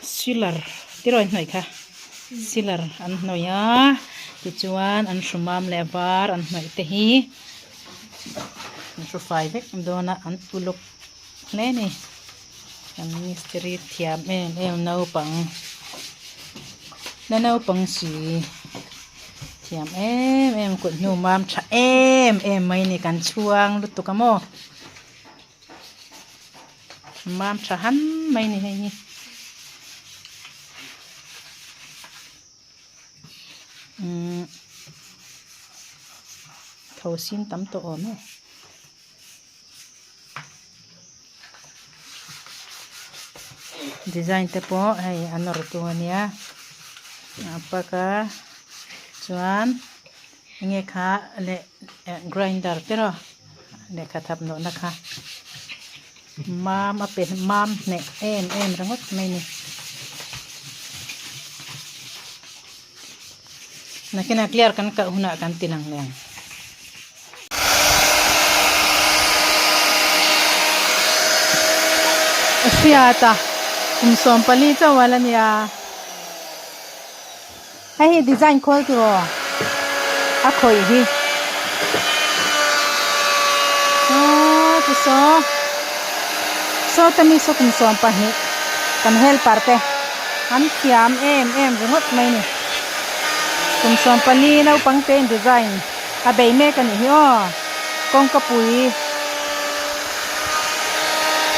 Sealer tiraw hnawih kha sealer an hnawih a tichuan an hrumam leh var an hnawih te hi an hru fai vek dawn a an uluk hle a ni an mistiri thiam em em naupang la naupang si thiam em em kut hnu mam tha em em mai a ni kan chhuang lutuk a maw. Mam tha han mai ni hei hi. Umm tho sin tam tawh awm e. Design te pawh hei a nawr tu ania a pak a chuan enge kha leh grinder te rawh. Lehkha thap nawhna kha mam a pe mam hneh em em ringawt mai a ni. Nakinah clear kan kah hunah kan ti lang leh ang. A hriat a, kum 14 chauh a la nia. Hei hi design khawl tiraw a khawih hi aw ti saw saw te mi saw kum 12 kan helper te an thiam em em ringawt mai a ni kum 14 naupang te in design a bei mek a nih hi aw kawngka pui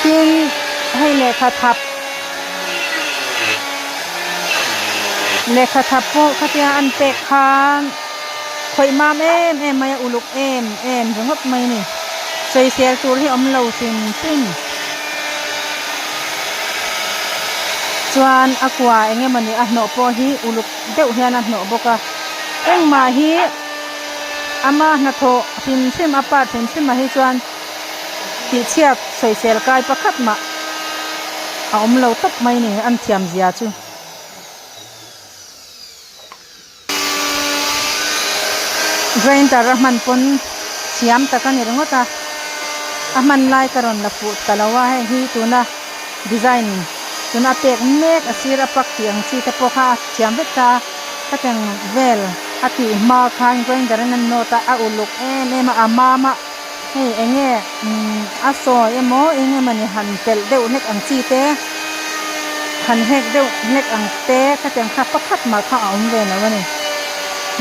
tin hei lehkha thap. Lehkha thap pawh khatia an pek khan khawih mam em em mai a uluk em em ringawt mai a ni. Sawisel tur hi awm lo hrim hrim. Chuan a kua eng emawni a hnawh pawh hi uluk deuh hian a hnawh bawk a. Engmah hi ama hnathawh hrim hrim a part hrim hrim ah hi chuan tihchhiat sawisel kai pakhat mah a awm lo tawp mai ni an thiam zia chu. Grinder a hman pawn thiam tak a ni ringawt a, a hman lai ka rawn la fuh ta lo a hei hi tuna design tuna a pek mek a sir a pak tih ang chi te pawh kha a thiam vek ta a hetiang vel a tih hma khan grinder in an nawt a a uluk em em a a mam a. Hei enge a sawi emaw eng emawni han pelh deuh hlek ang chi te han hek deuh hlek ang te khatiang kha pakhat mah kha a awm ve lo a ni.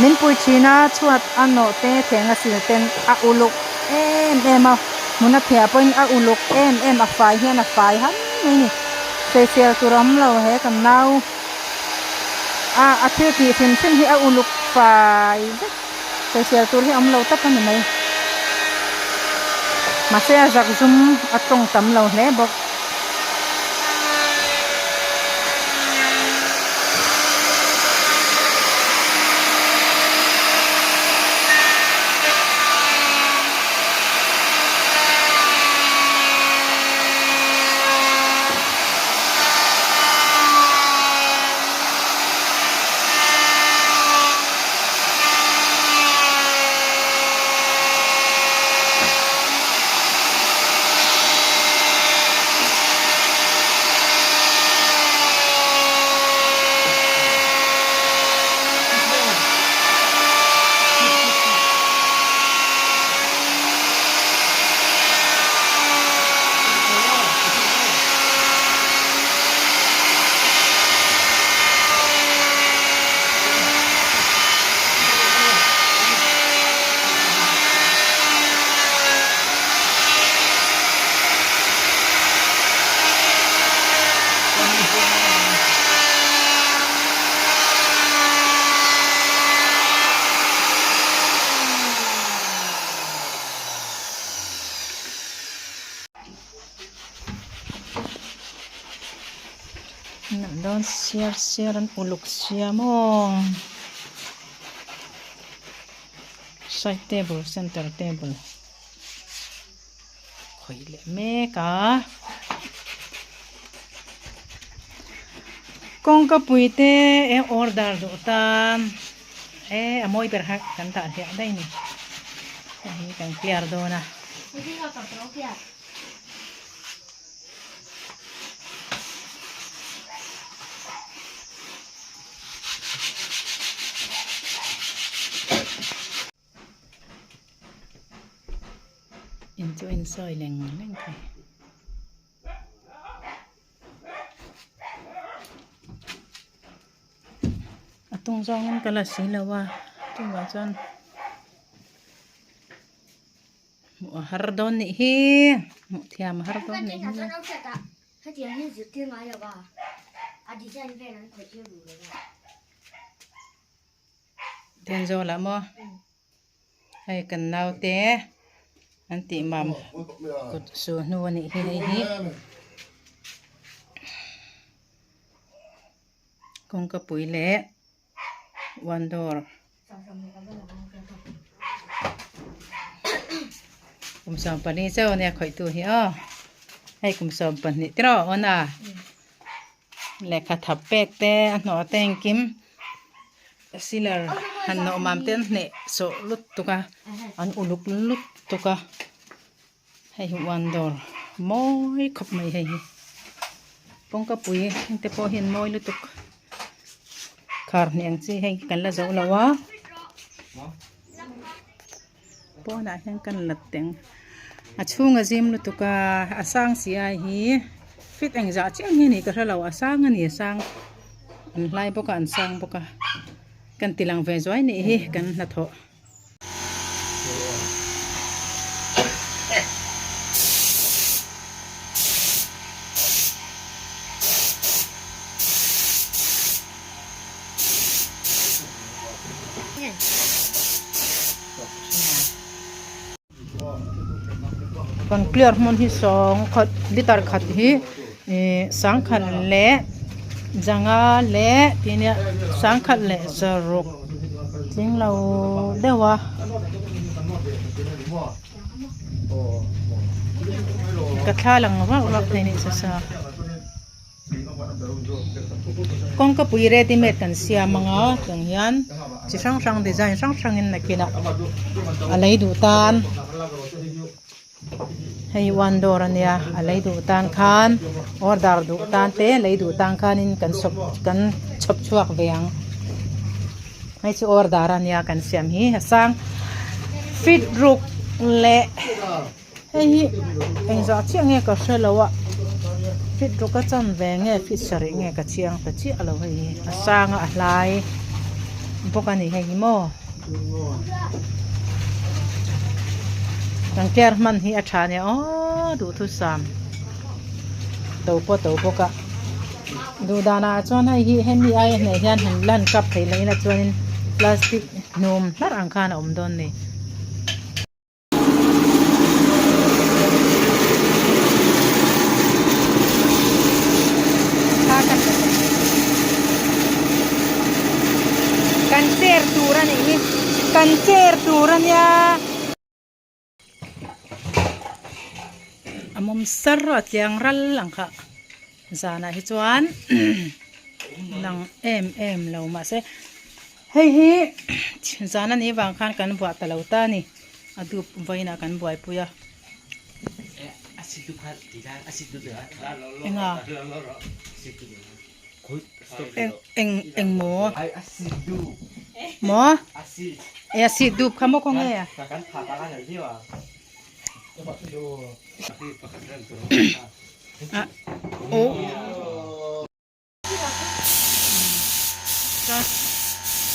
Min pui thin a chhuat a nawh te thleng a sil ten a uluk em em a hmun a phiah pawhin a uluk em em a fai hian a fai han mai a ni. Sawisel tur a awm lo he kan nau a a thil tih hrim hrim hi a uluk fai vek. Sawisel tur hi a awm lo tak a ni mai. Mahse a zak zum a tawng tam lo hle bawk. Dawn siar siar an uluk sia maw side table center table khawih leh mek a kawngka pui te eng order duh tan e a mawi ber kha kan dah hliah daih a ni hei hi kan clear dawn a. chu a insawi leng leng thei. A tung zawngin ka la si lo a chuvang chuan hmuh a har dawn nih hi hmuh thiam a har dawn nih hi. Thenzawl ah maw hei kan naute an tih mam kut su hnu a nih hi hei hi kawngka pui leh one door kum 14 chauh a nia khawih tu hi aw hei kum 12 tiraw a awn a lehkha thap pek te a hnawh te engkim sealer han nawh mam te an hneh sawh lutuk a an uluk lutuk a hei hi one door mawi khawp mai hei hi kawngka pui te pawh hi an mawi lutuk khar hnih ang chi hei kan la zo lo a pawnah hian kan la teng a chhung a zim lutuk a a sang si ai hi fit engzah chiah nge ni ka hre lo a sang a ni a sang an hlai bawk a an sang bawk a kan ti lang ve zuai nih hi kan hnathawh. Kan clear hmun hi sawng khat liter khat hi ihh sangkhat leh zanga leh tih nia sangkhat leh zaruk tling lo deuh a. Ka thla lang vak vak thei nih sasa. Kawngka pui ready made kan siam ang a tung hian chi hrang hrang design hrang hrang in nakinah a lei duh tan hei one door ania a lei duh tan khan order duh tan te lei duh tan khanin kan sawp kan chhawp chhuak ve ang hei chu order ania kan siam hi a sang feet ruk leh. Hei hi engzah chiah nge ka hre lo a fit ruk a chan ve nge fit sarih nge ka chiang ta chiah lo hei hi a sang a a hlai bawk a ni hei hi maw kan care hman hi a tha nia aww duhthusam to pawh to bawk a duh danah chuan hei hi hemi aia hneh hian han lan kap theih loh ila chuanin plastic hnum hlarh ang khan a awm dawn a ni. Kan chair tur a nih hi kan chair tur a nia a mawm sar a tliang ral ang kha zanah hi chuan lang em em lo mahse. Hei hi zan a nih vang khan kan buah ta lo ta a ni a dup vawiinah kan buaipui a enga eng eng eng maw maw e a sit dup kha maw khawnge a oh.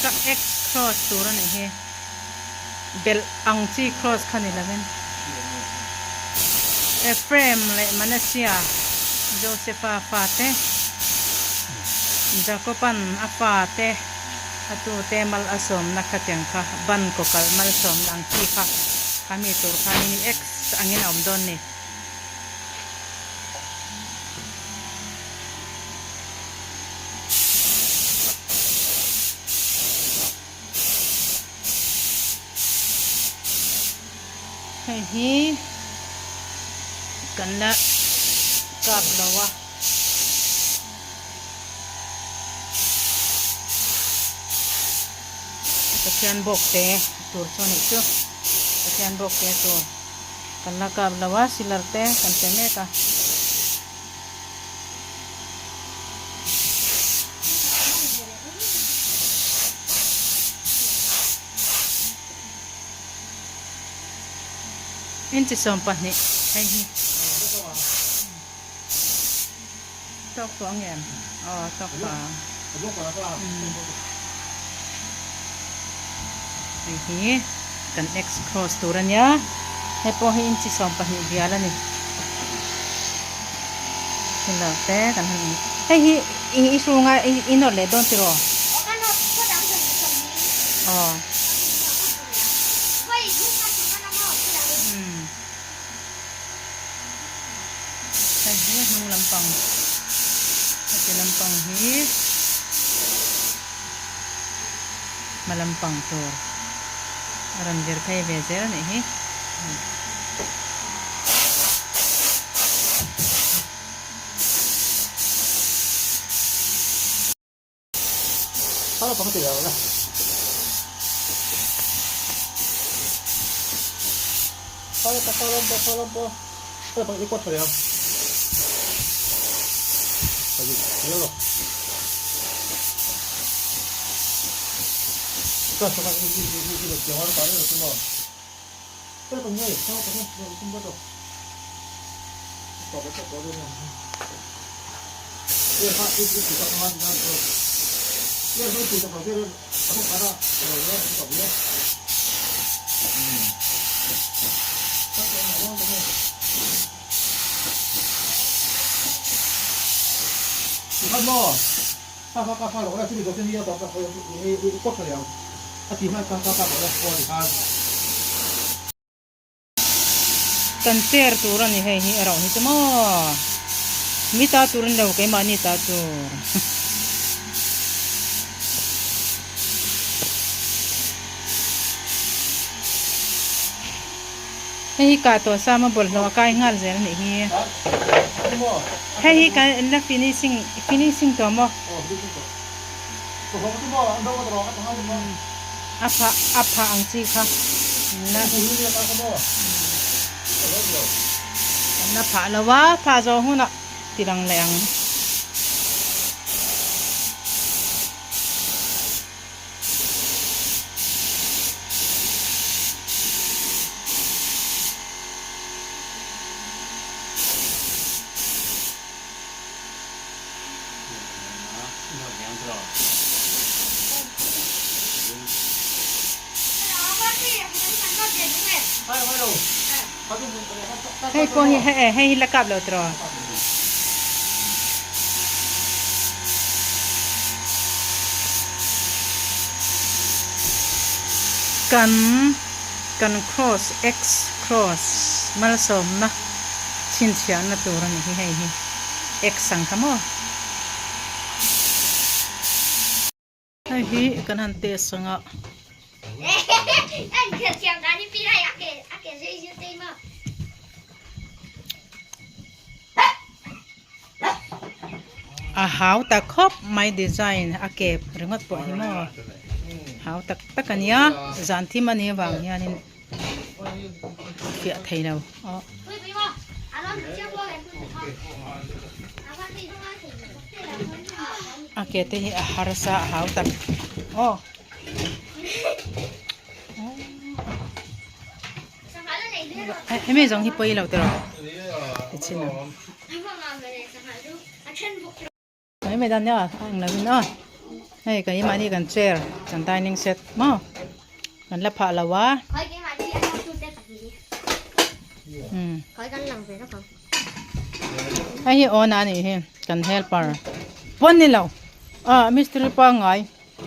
Ka egg cross tur a nih hi belh ang chi cross kha ni lovin Ephraim leh Manasseh Josepha fate Jacoban a fate a tute mal a sawmna kha tiang kha ban kaw kalh malsawmna ang chi kha a mi tur khanin x angin a awm dawn ni. Hei hi kan la kap lo a. Pathian bawk te tur chu a nih chu Pathian bawk te tur. Kan la kap lo a silar te kan pe mek a. Inchi 20 hei hi tawk tawh ang em? Aw tawk tawh ang. Hei hi kan X cross tur a nia. Hei pawh hi inchi 20 bial a ni. Thil te kan han in hei hi i hrunga i nawt leh dawn tiraw? Aw. Hei hi a hnung lampang heti lampang hi hma lampang tur a rawn vir phei ve zel a nih hi. Kan chair tur a ni hei hi erawh hi chu maw mi ta tur a ni lo keimahni ta tur. Hei hi kah tawh sa maw bawlhhlawh a kai nghal zel a nih hi. Hei hi kan la finishing finishing tawh maw? A phah a phah ang chi kha la la phah lo a phah zawh hunah ti lang leh ang. Hei pawh hi hei hi la kap lo tiraw. Kan kan cross x cross malsawmna chhinchhiahna tur a ni hi hei hi x ang kha maw. Hei hi kan han test ang a. A hau ta khawp mai design a ke ringawt pawh hi maw hau tak tak a nia zan thim a nih avang hianin fiah thei lo aw. A ke te hi a harsa a hau tak aw. Hemi zawng hi pawi lo tiraw ti chin ang. Mai mai dan nia a eng lo in aw hei kan imahni kan chair kan dining set maw kan la phah lo a. Hei hi awn a nih hi kan helper pawn ni lo ah mistiri pangngai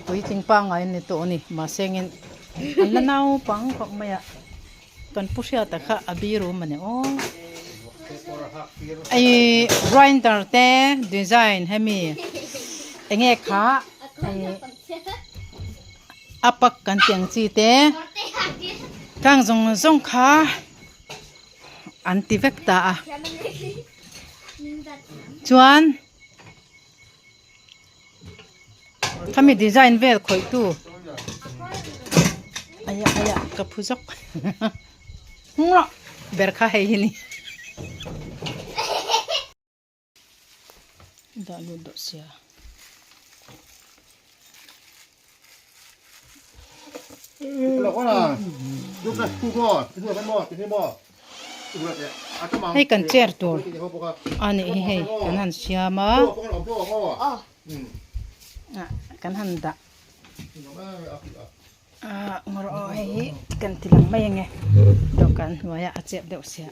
puitling pangngai an ni tawh a ni mahse engin an la naupang khawp mai a kan pu hriata kha a biru a ni aw ih grinder te design hemi enge kha ih a pak kan tih ang chi te khang zawng zawng kha an ti vek ta a chuan. Khami design vel khawih tu aya aya ka phu zawk hnungrawh ber kha hei hi ni dah lut dawh sia. Hei kan chair tur a nih hi hei kan han siam a kan han dah ah ngawr aw hei hi kan ti lang mai ange dawhkan hnuaiah a chep deuh sia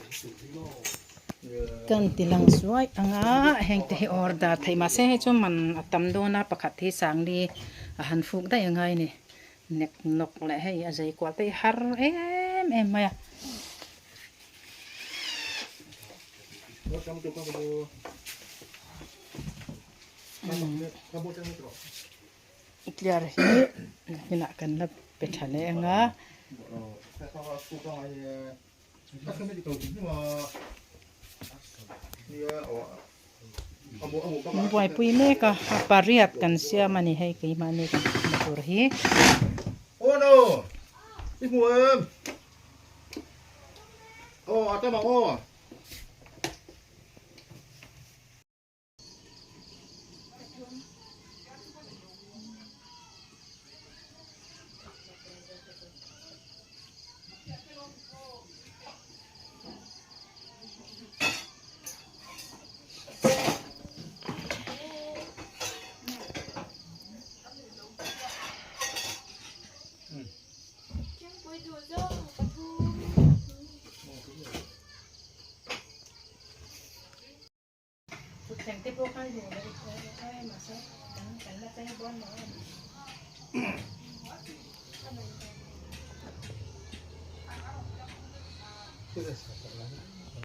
kan ti lang suai ang a heng te hi order theih mahse hei chu man a tam dawn a pakhat hi sangli a han fuk daih a ngai a ni. Nek nawk leh hei a zei kual te hi har em em mai a. Clear hi nakinah kan la pe tha leh ang a. Min buaipui mek a, a pariat kan siam a ni hei keimahni kan hmu tur hi. Thutthleng te pawh kha i duh leh i mahse kan la chei dawn lo em.